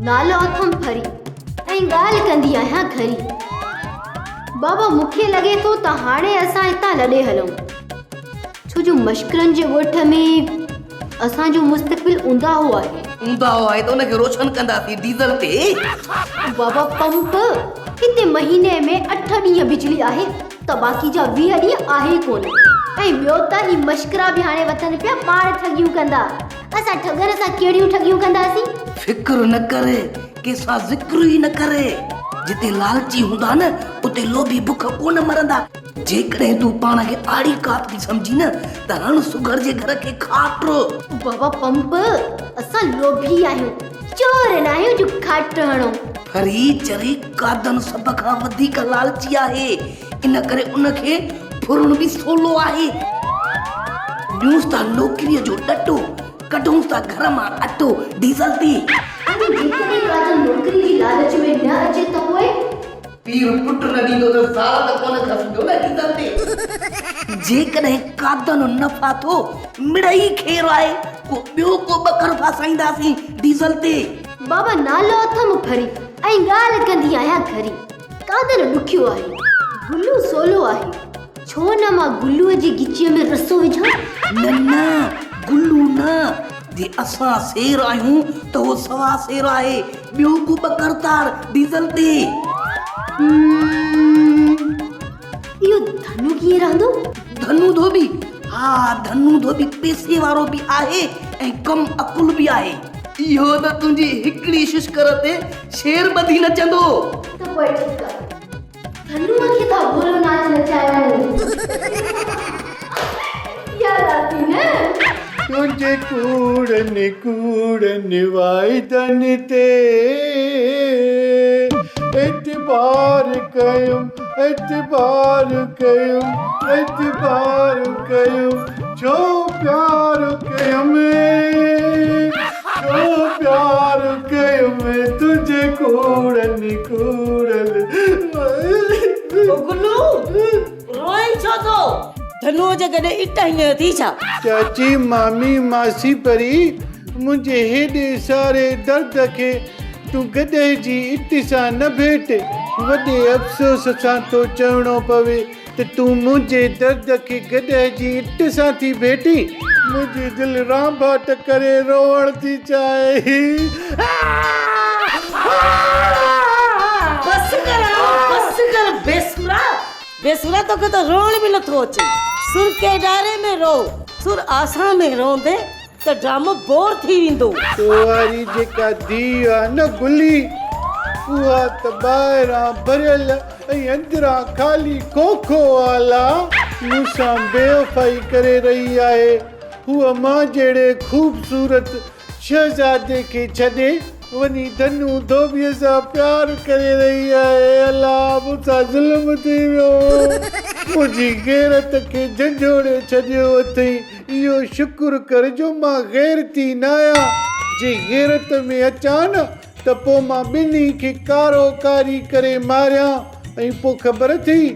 نالو اٿم ڦري ۽ ڳالهه ڪندي آهيان کري. بابا مون کي لڳي ٿو ته هاڻي اسان هتان لڏي هلون. ڇو جو مشڪرن جي ڳوٺ ۾ اسان جو مستقبل اونداهو آهي. اونداهو آهي ته ان کي روشن ڪنداسين ڊيزل تي. بابا پمپ هتي مهيني ۾ اٺ ڏينهن بجلي آهي ته باقي جا 20 ڏينهن آهي ڪونه. ۽ ٻيو ته هي مشڪرا به هاڻي وتن پيا پاڻ ٺڳيون ڪندا. اسان ٺڳن سان ڪهڙيون ٺڳيون ڪنداسين؟ فڪر نه ڪر، ڪنهن سان ذڪر ئي نه ڪر. جتي لالچي هوندا نه، اتي لوڀي بک ڪونه مرندا. جيڪڏهن تون پاڻ کي آڙي ڪات ٿي سمجهين نه، ته هڻ سگهڙ جي گهر کي کاٽ. بابا پمپ، اسان لوڀي آهيون، چور ناهيون جو کاٽ هڻون. ڦري چري قادن سڀ کان وڌيڪ لالچي آهي. ان ڪري ان کي ڦرڻ به سولو آهي. ڏيونس ٿا نوڪريء جو ڏٽو، ڪڍونس ٿا گهر مان اٽو، ڊيزل تي. ۽ جيڪڏهن ڪاجل نوڪري جي لالچ ۾ نه اچي ته پوء؟ پير پٽ نه ڏيندو ته زال ته ڪونه کسندو نه ڊيزل تي. جيڪڏهن قادن نه ڦاٿو، مڙئي خير آهي، ڪو ٻيو ڪو ٻڪر ڦاسائينداسين ڊيزل تي. بابا نالو اٿم ڦري ۽ ڳالهه ڪندي آهيان گهري. قادر ڏکيو آهي، گلو سولو آهي، ڇو نه مان گلوء جي ڳچيء ۾ رسو وجهان؟ نه نه، گلو نه، جي اسان سير آهيون ته هو سوا سير آهي، ٻيو ڪو ٻڪر تار ڊيزل تي. اهو ڌنو ڪيئن رهندو؟ ڌنو ڌوٻي؟ ها ڌنو ڌوٻي پئسي وارو به آهي ۽ ڪم عقل به آهي. اهو ته تنهنجي هڪڙي ششڪر تي شير ٻڌي نچندو. ته پوء ٺيڪ آهي. ڌنوء کي ٿا ڀولو ناچ نچايون. ياد آتي نه. تنهنجي ڪوڙن ڪوڙن واعدن تي اعتبار ڪيم اعتبار ڪيم اعتبار ڪيم ڇو پيار ڪيم ڇو پيار ڪيم تنهنجي ڪوڙن ڪوڙن او گلو روئين ڇو ٿو؟ ڌنوء جي گڏي اٽ هنئين اٿي ڇا؟ چاچي، مامي، ماسي پري، منهنجي هيڏي ساري درد کي تون گڏهه جي اٽ سان نه ڀيٽ. وڏي افسوس سان ٿو چوڻو پوي ته تون منهنجي درد کي گڏهه جي اٽ سان ٿي ڀيٽين. منهنجي دل رانڀاٽ ڪري روئڻ ٿي چاهي. بس ڪر هاڻ بس ڪر بيسرا بيسرا توکي ته روئڻ به نٿو اچي. سر ڪيڏاري ۾ روء سر آسان ۾ روئندين ته ڊرامو بور ٿي ويندو. تو واري جيڪا ڌيء آ نه گلي، اها ته ٻاهران ڀريل ۽ اندران خالي کوکو آلا مون سان بيوفائي ڪري رهي آهي. هوء مان جهڙي خوبصورت شهزادي کي ڇڏي وڃي ڌنو ڌوٻيء سان پيار ڪري رهي آهي. الا مون سان ظلم ٿي ويو. منهنجي غيرت کي جهنجهوڙي ڇڏيو اٿئي. اهو شڪر ڪر جو مان غيرتي ناهيان. جي غيرت ۾ اچان نه ته پوء مان ٻنهي کي ڪارو ڪاري ڪري ماريان ۽ پوء خبر اٿئي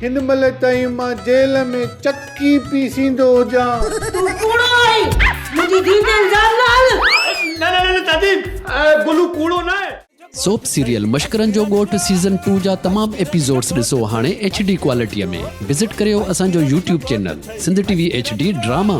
هن مهل تائين مان جيل ۾ چڪي پيسيندو هجان. تون ڪوڙو آهين، منهنجي ڌيء تي الزام نه هڻ. نه نه نه چاچي گلو ڪوڙو ناهي. سوپ سيريل مشڪرن جو ڳوٺ سيزن ٽو جا تمام ايپيسوڊس ڏسو هاڻي ايڇ ڊي ڪوالٽي ۾ وزٽ ڪريو اسان جو YouTube channel Sindh T V H D drama.